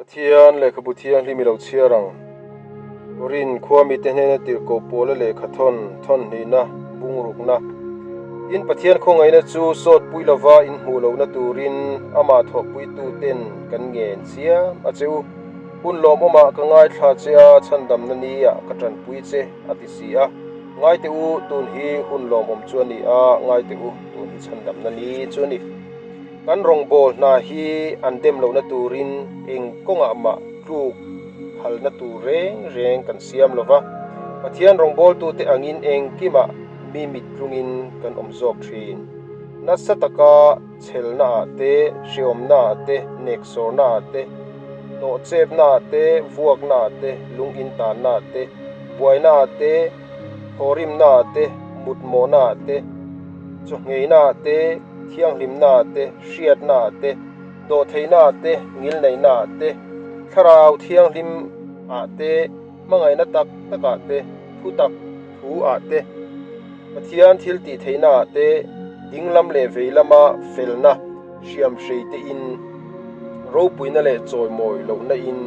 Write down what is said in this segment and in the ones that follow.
Pathian lehkhabu thianghlim i lo chhiar ang. Korin khua mite hnena tirhkoh pawla lehkha thawn thawn hnihna bungrukna. Tin, Pathian khawngaihna chu sawtpui lova in hmuh lohna turin amah thawhpuituten kan ngen chiam a che u. Hun lawmawmah ka ngaithla che a, chhandamna niah ka tanpui che, a ti si a. Ngaite u, tun hi hun lawmawm chu a ni a, ngaite u, tun hi chhandamna ni chu a ni. Kan rawngbâwl hna hi an dem lohna turin eng kawngah mah tluk phalna tur reng reng kan siam lo va, Pathian rawngbâwltute angin engkimah mi mit tlungin kan awm zawk thin. Nasa taka chhelnaah te, hrehawmnaah te, neksawrnaah te, hnawhchepnaah te, vuaknaah te, lungin tannaah te, buainaah te, thawhrimnaah te, mutmawhnaah te, chawhngheinaah te, thianghlimnaah te, hriatnaah te, dawhtheihnaah te, ngilneihnaah te, thlarau thianghlimah te, hmangaihna tak takah te, thutak thu-ah te, Pathian thil tihtheihnaah te, dinglam leh veilama felna hriamhrei tein, ropuina leh chawimawi lohna in,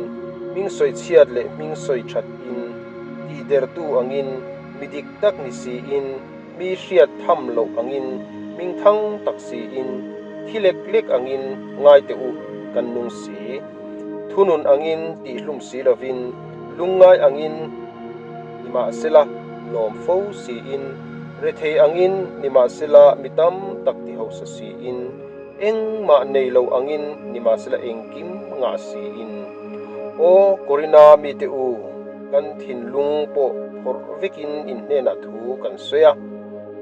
hming sawi chhiat leh hming sawi that in, tihdertu angin, mi dik tak ni siin, Mi hriat tham loh angin, hming thang tak siin, thi lek lek angin ngai teh u, kan nung si. Thunun angin tihhlum si lovin, lungngai angin nimahsela lawm fo siin, rethei angin nimahsela mi tam tak ti hausa siin, engmah nei lo angin nimahsela engkim ngah siin. Aw Korina mite u, kan thinlung pawh phawrh vekin in hnenah thu kan sawi a,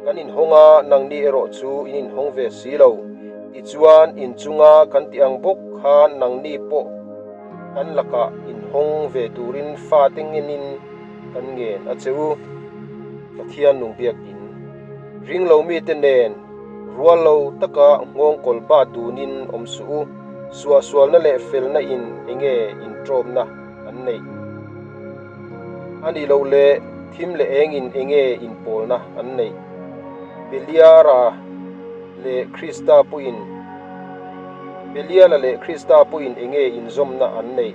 kan inhawng a, nangni erawh chu in inhawng ve si lo. Tichuan, inchunga kan tih ang bawk khan nangni pawh kan lakah inhawng ve turin fate ngenin kan ngen a che u. Pathian nung biakin ring lo mite nen rual lo taka nghawngkawl bat dunin awm suh u. Suahsualna leh felna in enge intawmna an neih? A nih loh leh thim leh eng in enge inpawlna an neih? Beliara leh Krista pawhin Beliala leh Krista pawhin enge inzawmna an neih?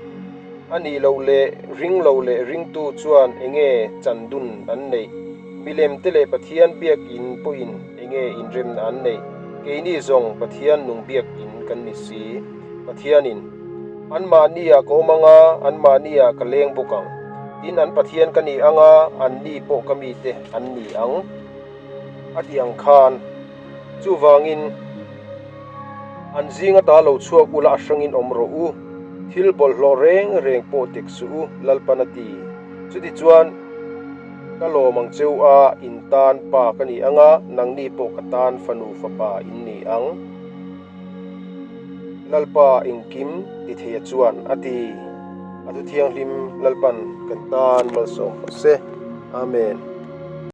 A nih loh leh ring lo leh ringtu chuan enge chandun an neih? Milem te leh Pathian biakin pawhin enge inremna an neih? Keini zawng Pathian nung biakin kan ni si. Pathianin, Anmahniah ka awm ang a, anmahniah ka leng bawk ang. Tin, an Pathian ka ni ang a, anni pawh ka mite an ni ang, a ti ang khan. Chuvangin, an zinga ta lo chhuak ula a hrangin awm rawh u, thil bawlhhlawh reng reng pawh tek suh u, Lalpan a ti. Chutichuan, ka lawm ang cheu a, in tan pa ka ni ang a, nangni pawh ka tan fanu fapa in ni ang. Lalpa engkim ti theia chuan a ti. A thu thianghlim Lalpan kan tan malsawm rawh se. Amen.